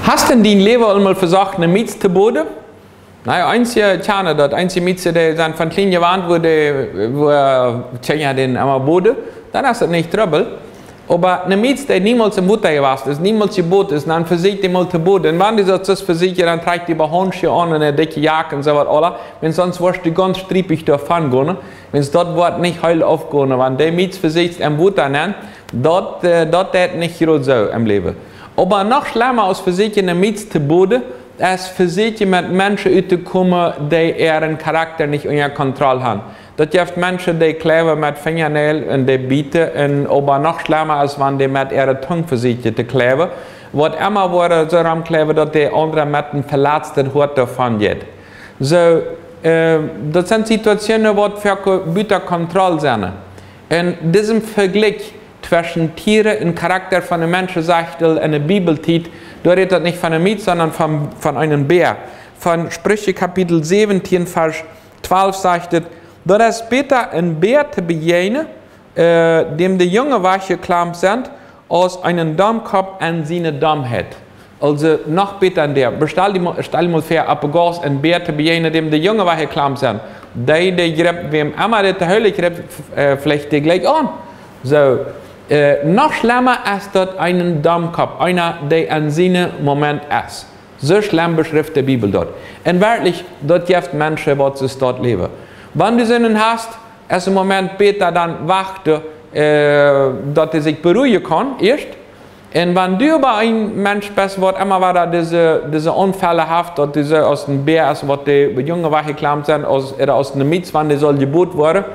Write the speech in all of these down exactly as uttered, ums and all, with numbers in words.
Hast du en dien Läwen aul mol vesocht, ne Mietz to boden? Na jo, eenje kjanen daut, eenje Mietzen, dee sent von kjlien jewant, woo dee, woo, äh, Kjinja dän emma boden, dan es daut nich Trubbel. Oba ne Mietz, dee niemols em Wota jewast es, niemols jebot es, dan vesieekj dee mol to boden. Un wan du daut soo vesieekjst, dan trakj dee bie Haundschoh aun un ne dikje Jack un soo waut aula, wiels sonst woascht du gaunz striepich doavon gonen, wiels daut woat nich heel aufgonen, wan dee Mietz vesieekjst em Wota nenn, daut, äh, daut deit nich jrod soo em Läwen. Oba noch schlemma aus vesieekjen ne Mietz to boden, es vesieekjen met Menschen uttokomen, dee äaren Charakter nich unja Kontroll han. Daut jeft Menschen, dee kjleiwen met Finjanäajel un dee bieten, un oba noch schlemma es, wan dee met äare Tung vesieekjen to kjleiwen, waut emma woaren soo romkjleiwen, daut de aundra met een veletztet Hoat doavon jeit. Soo, äh, daut sent Situatsjoonen, waut foaken buta Kontroll sent. En disem Vejlikj tweschen Tieren un Charakter von de Menschen, sajcht et en de Bibeltiet, doa rät daut nich von ne Mietz, sonda von, von eenen Bäa. Von Spricha Kapitel säwentieen, Varsch twalf sajcht et: Daut es bäta, een Bäa to bejäajnen, äh, däm de Junge wajchjekjlamt sent, aus eenen Domkopp en siene Domheit. Aulsoo noch bäta en dee. Oba stal die mol, stal die mol väa, opp de Gauss een Bäa to bejäajnen, däm de Junge wajchjekjlamt sent. Dee, dee jript, wäm emma dee to hulich jript, f-, äh, veleicht dee jlikj aun. Soo, äh, noch schlemma es daut eenen Domkopp, eena, dee en siene Moment es. Soo schlemm beschrift de Bibel daut. Un werkjlich, daut jeft Menschen, waut soo daut läwen. Wan du soon hast, es een Moment bäta dan wachten, äh, daut hee sikj beruhjen kaun, ieescht. Un wan du oba een Mensch best, waut emma wada dise, dise Aunfäll haft, daut dee soo aus een Bäa es, waut de Junge wajchjekjlamt sent, aus, ooda aus ne Mietz, wan dee saul jebot woaren,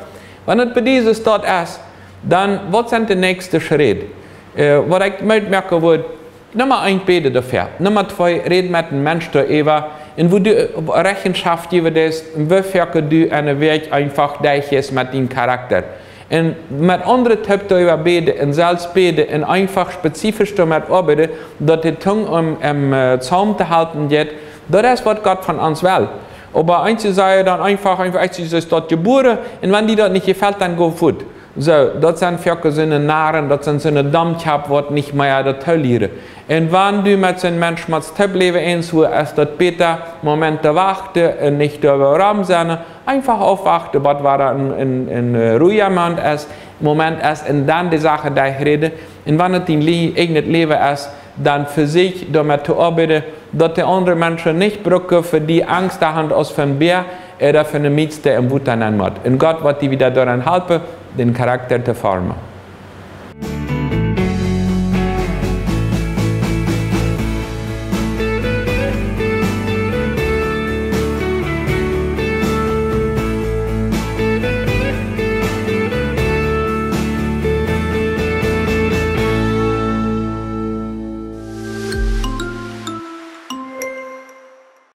wan et bie die soo daut es, dan waut sent de näakjste Schräd? Äh, waut ekj met moaken wudd, Numma eent, bäd doafäa. Numma twee, räd met een Mensch doaräwa. Un woo du, äh, Rechenschoft jäwen deist, un woo foaken du en de Wäakj eenfach derchjeist met dien Charakter. Un met aundre toop doaräwa bäden, un selfst bäden, un eenfach spezifisch doamet oabeiden, daut de Tung em, em, äh, Zaum to hoolen jeit, daut es, waut Gott von ons well. Oba eenje sajen dan eenfach, eenfach, ekj sie soo daut jebuaren, un wan die daut nich jefelt, dan go fuat. Soo, daut sent foaken soone Narren, daut sent soone Domkopp, waut nich mea daut toolieren. Un wan du met soon Mensch motst toop läwen, eent, woo es daut bäta, Moment to wachten un nich doaräwa rom sennen, eenfach aufwachten, bat wada een, een, een, äh, ruhja Moment es, Moment es, un dan de Sachen derchräden. Un wan et dien Lie-, eejnet Läwen es, dan vesieekj doamet to oabeiden, daut de aundre Menschen nich brucken fa die Angst to han aus fa een Bäa, ooda fa ne Mietz, dee em Wota nenn mott. Un Gott woat die wada doaraun halpen, dän Charakter to formen.